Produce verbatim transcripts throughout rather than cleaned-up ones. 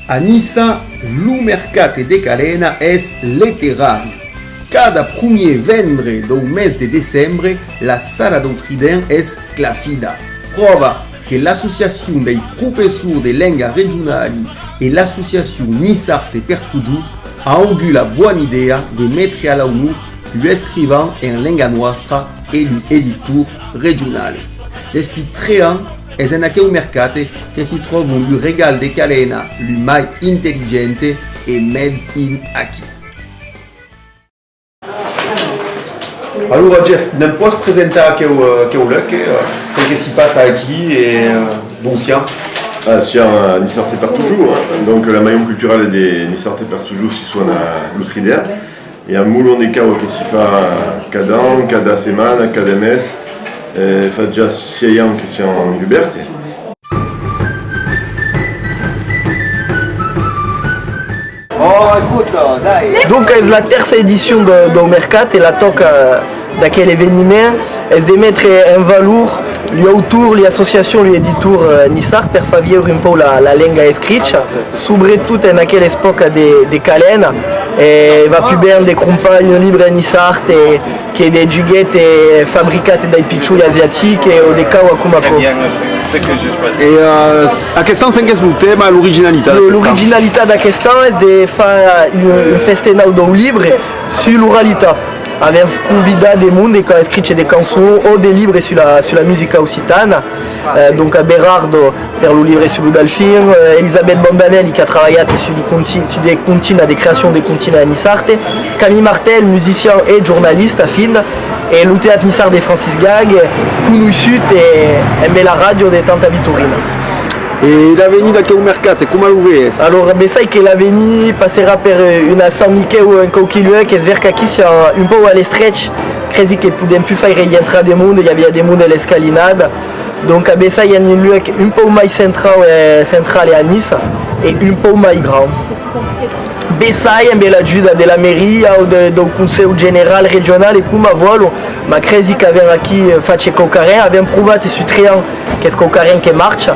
A Niça, lo mercat de Calena es leterari. Cada promier vendre dau mes de decembre, la sala dau Trident es clafida. Pròva que l'associacion dei professors de lenga regionali e l'associacion Niçard per Totjorn a augut la bòna idèa de metre a l'aunor lu escrivans en lenga nòstra e lu editors regionali. Despí tres ans, es en aqueu mercat que si tròvon lu regals de Calena lu mai intelligents e made in aquí. Alora, Jeff, ne'n pòs presentar aqueu, eh, aqueu luec, eh, çò que s'i passa aquí e, eh, dont siam? Ah, siam a Niçard per Totjorn, eh? Donc, la maison culturelle de Niçard per Totjorn si sona lo Trident. E a molon de causas que si fa cada an, cada setmana, cada mes, eh, fa ja sièis ans que siam dubèrts. Donc es la tèrça edicion de, dau mercat e la tòca d'aquel eveniment es de metre en valor li autors, li associacions, li editors, eh, niçards per far viure un pauc la, la lenga escricha, subretot en aquela epòca de, de Calena. E va pus ben de crompar un libre niçard e, que de juguets, eh, fabricats dai pichoi asiatics, eh, o de caua coma aquò. E, eh, aquest an, cen qu'es lo tèma, l'originalitat d'aquest an? Lo, l'originalitat d'aquest an es de far un, un festenau dau libre sus l'oralitat. Avèm convidat de monde qu'a escrich de cançons o de libres sus la, sus la musica occitana. Eh, donc a Berardo, per lo libre sus lo Dalfin, eh, Elisabeth Bandanelli, qu'a trabalhat sus de conti-, sus de continas, de creacion de continas en niçard, Camille Martel, musician e jornalista, fin, e lo Teatre Niçard de Francis Gag, conoissut e, embé la ràdio de Tanta Vitorina. E l'avenir d'aqueu mercat, coma lo vees? Alora, bessai que l'avenir passarà per, eh, una Sant Miquèu en quauqui luec, es ver qu'aquí siam un pauc a l'estrech, cresi que podèm pus faire i entrar de monde, i aviá de monde a l'escalinada. Donc, a bessai en un luec un pauc mai centrau, eh, central e a Niça, e un pauc mai grand. Bessai, embé l'ajuda de la mairia o de, dau Conselh General regional, e coma vòlon, ma cresi qu'avèm aquí, eh, fach quauquarren, avèm provat sus tres ans qu'es quauquarren que marcha.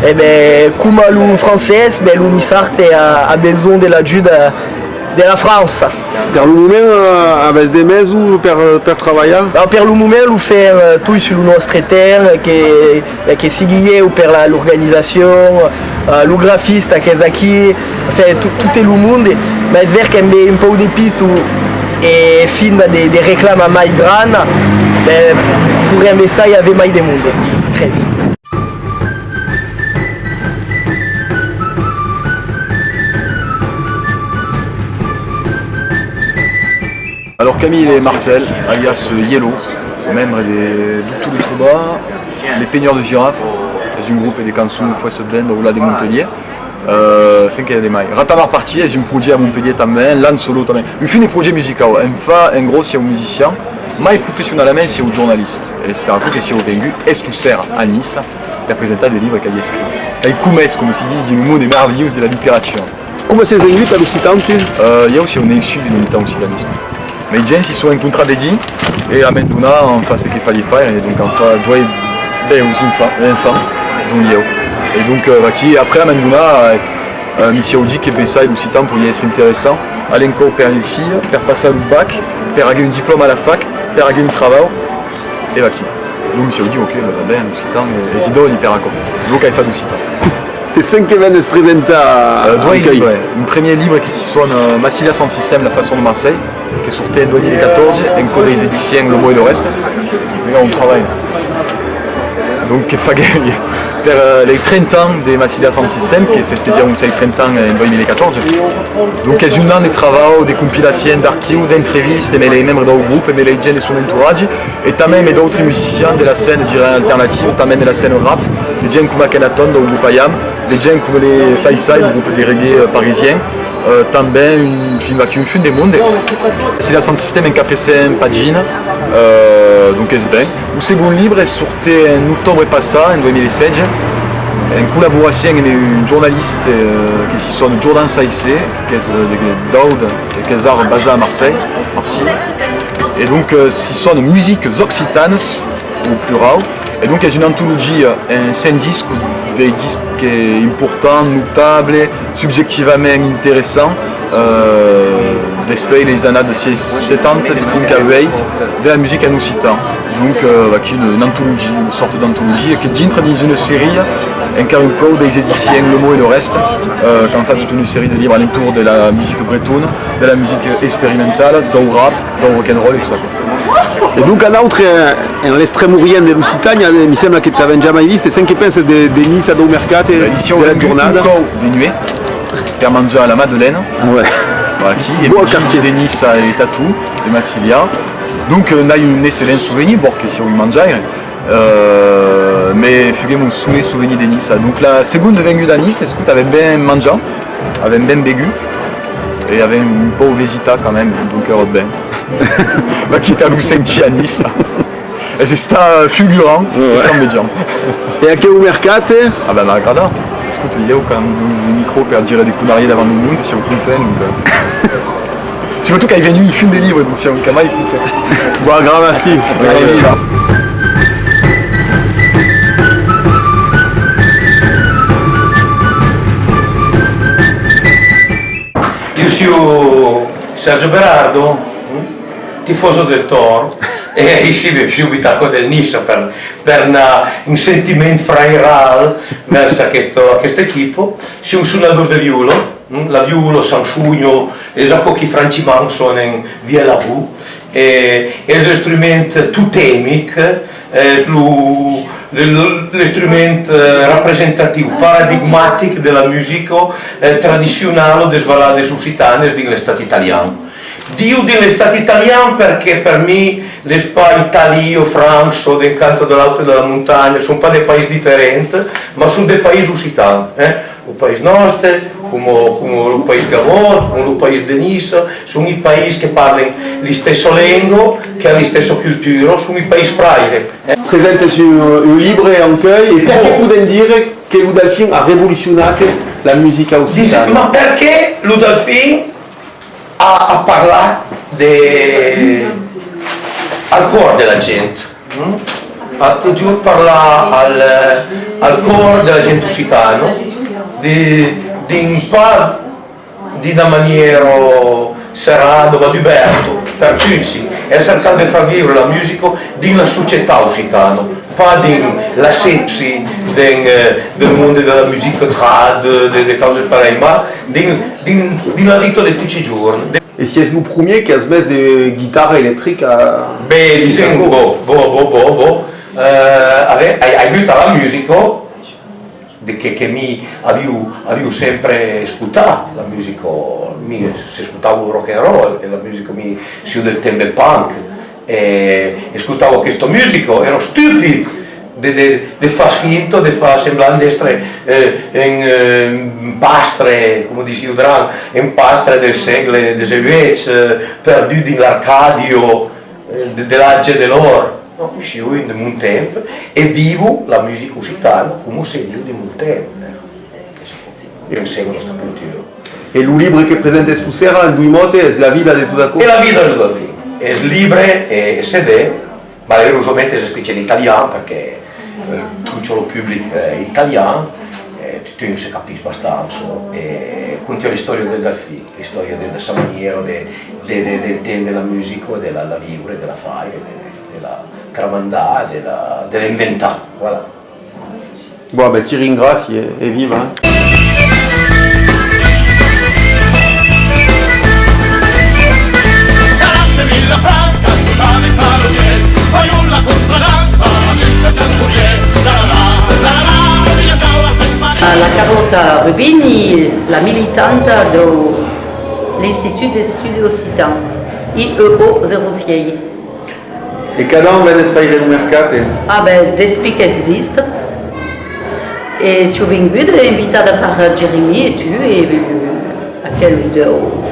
E ben, coma lo francés, ben, lo niçard a, a besonh de l'ajuda de la França. Per lo moment, eh, avètz de mesos per, per trabalhar? Ah, per lo moment, lo fèm, eh, toi sus lo nòstre temps, que, que sigui ieu per la, l'organizacion, eh, lo grafista qu'es aquí, enfin, to-, tot lo monde, mas es ver qu'embé un pauc de pito e finda de, de reclama mai grana, ben, porrem bessai aver mai de monde. Cresi. Alors Camille Martel, alias Yellow, membre de Victor de Trouba, Les Peigneurs de Girafes, es un grop de cançons fòrça ben dau lat de Montpelhièr. Euh, cen que i a de mai. Ratamar Party es un projècte a Montpelhièr tanben, L'An Solo tanben. Un fum de projèctes musicals, en fa, en gròs, siáu musician, mai professionalament siáu jornalista. E es per aquò que siáu vengut esto ser a Niça per presentar de libres qu'ai escrich. Qu'ai comés, coma si ditz, dins lo monde meravilhós de la literatura. Coma sès vengut a l'occitan, tu? Euh, ieu siáu naissut dins lo mitan occitanista. Mei gents si son encontrats dedins e a un moment donat an fach çò que faliá faire, e donc an fach doas bèus enfants, enfants, dont ieu. E donc, euh, vaquí, après, a un moment donat, euh, euh, mi siáu dit que bessai l'occitan podiá èsser interessant, a l'encòp per li filhas, per passar lo bac, per aguer un diplòma a la fac, per aguer un trabalh, e vaquí. Donc mi siáu dit, ok, ben, ben, l'occitan, eh, es idòni per aquò. Donc ai fach d'occitan. E cen que venes presentar? Euh, doas libres. Un premier libre que si sona, euh, Massilia Sound System, la façon de Marseille, que sortèt en dos mila catorze, en cò deis ediciens Le Mot et le Reste. Mira, un trabalh. Donc, que faguèi per, euh, lei trenta ans de Massilia Sound System, que festejam sei trenta ans en dos mila catorze. Donc, es un an de trabalh, de compilacion, d'archius, d'entrevistas, emé lei membres dau grop, emé lei gents de son entoratge, e tanben emé d'autres musicians de la scèna, direm, alternativa, tanben de la scèna rap, de gents coma Akhenaton dau grop Ayam, de gents coma les Sai Sai, lo grop de reggae, euh, parisien, euh, tanben un, enfin, vaquí, un fum de monde. Massilia Sound System en quatre cents paginas, euh, donc es ben. Lo segond libre sortèt en octòbre passat, en dos mila setze, en collaboracion emé un jornalista, euh, que si sona Jordan Saissé, qu'es, euh, de, d'Aude, e qu'es ara basat a Marselha, Marselha. E donc, euh, si sona Musiques occitanes, au plural. E donc es una antologia en cent discos Dei disques importants, notables, subjectivament interessants, eh, despuei leis annadas setanta, de fons a uei, de la musica en occitan. Donc, eh, vaquí una, una antologia, una sòrta d'antologia que dintra dins una seria, encara un còp, deis ediciens Le Mot et le Reste, eh, qu'an fach tota una seria de libres a l'entorn de la musica bretona, de la musica experimentala, dau rap, dau rock and roll e tot aquò. E donc, a nautres, eh, en l'extrèm orient de l'Occitània, eh, mi sembla que t'avèm jamai vist, e cen que penses de, de Niça, dau mercat, e de la jornada? Ben, ici, un còp de nuech, per manjar a la Madeleine. Ah ouais. Voilà, aquí, e bon quartier. De Niça e Tatou, de Massilia. Donc, eh, n'ai un excellent sovenir, bòrd que siáu un manjaire, eh, me fuguet mon solet sovenir de Niça. Donc, la segonda venguda a Niça, escota, avèm ben manjat, avèm ben begut, e avèm un pauc visitat quand même, donc èra ben. Vaquí per lo sentir a Niça. Es estat fulgurant, ouais, ouais, e flambejant. E aqueu mercat, eh? Ah ben, m'a agradat. Escota, ieu qu'an dos micròs per dire de conariás davant lo monde, siáu content, donc, eh. Surtot qu'ai vendut un fum de libres, donc siáu encara mai content. Bon, gramací. Gramací. Ieu siáu Sergio Berardo, tifoso del Tor, e aicí me fiu mi taco del Niça per, per na, un sentiment frairal vers aquesta, aquesta equipa. Siáu un sonador de viula, mm, la viula, s'an sovnir, es aquò qui francimans sònen viela vu, e es l'instrument totemic, es lo, lo, l'instrument, eh, representatiu, paradigmatic de la musica, eh, tradicionala des valadas occitanas dins l'estat italian. Diu dins l'estat italian perque per mi l'espai Itàlia, França, d'un cant o de l'autre de la montanha, son pas de país diferents, mas son de país occitans, eh? Lo país nòste, coma, coma lo país Gavòt, coma lo país de Niça, son i país que parlen l'istessa lenga, qu'an l'istessa cultura, son i país fraires, eh? Presentes un, un libre encuei, e perqué podèm dire que lo Dalfin a revolucionat la musica occitana? Dis, ma perqué lo Dalfin a, a parlat de, al còr de la gent, mm? A totjorn parlat al, al còr de la gent occitana, de, dins pas d'una manièra serrada, ma dubèrta per tutti, e a cercat de far viure la musica dins la societat occitana, pas dins l'asepsi, dins, eh, del monde de la musica trad, de, de causas parelh, ma dins, dins, dins la vita de tutti i jorns. E siás lo promier qu'as mes de guitarra electrica? Ben, disèm, bon, bon, bon, bon, bon. Eh, a veire, ai, ai agut a la musica, de que, que mi aviu, aviu sempre escotat la musica, mi s'escotava lo rock and roll, e la musica, mi siáu del temps del punk, e escotava aquesta musica, èra estupid de, de, de far finta, de far semblant d'èstre, eh, un, eh, un pastre, coma disiáu drant, un pastre del sègle dètz-e-uèch, eh, perdut dins l'Arcàdia, eh, de, de l'atge de l'òr. Non, siáu un de mon temps e vivo la musica occitana coma se viu de mon temps. E ensèma nòstra cultura. E lo libre que presentes tosera, en doi mòts, es la vida de tot aquò? E la vida de tot aquò. Es libre e, e C D, malurosament es escrich en italian, perque, eh, trucha lo public, eh, italian, e totun se capís bastant, e conta l'istòria del Dalfin, l'istòria de, de sa manièra de, de, de, d'entendre la musica, de la, la viure, de la faire, de, de la tramandar, de la, de l'inventar, voilà. Bon, ben, ti ringràcie e, e viva, eh. La Carlòta Rubini, la militanta de l'Institut d'Estudis Occitans, I E O zèro sièis. E cada an venes faire lo mercat, eh? Ah ben, despí qu'existe. E siáu venguda, invitada per Jeremy e tu, e, eh, aquel deu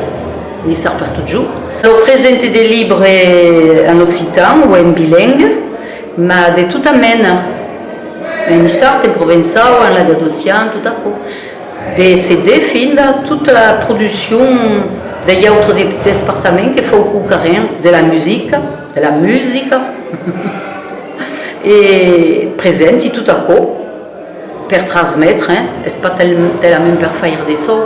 nissart per totjorn. Lo presente de libre en occitan o en bilingue, ma de tota mena, en nissart, en provençau, en lengadocian, tot aquò. De C D finda tota la produccion dei autres de-, despartaments que fan quauquarren de la musica, de la musica, e presenti tot aquò. Per transmetre, eh? Es pas tel-, telament per faire de sòus.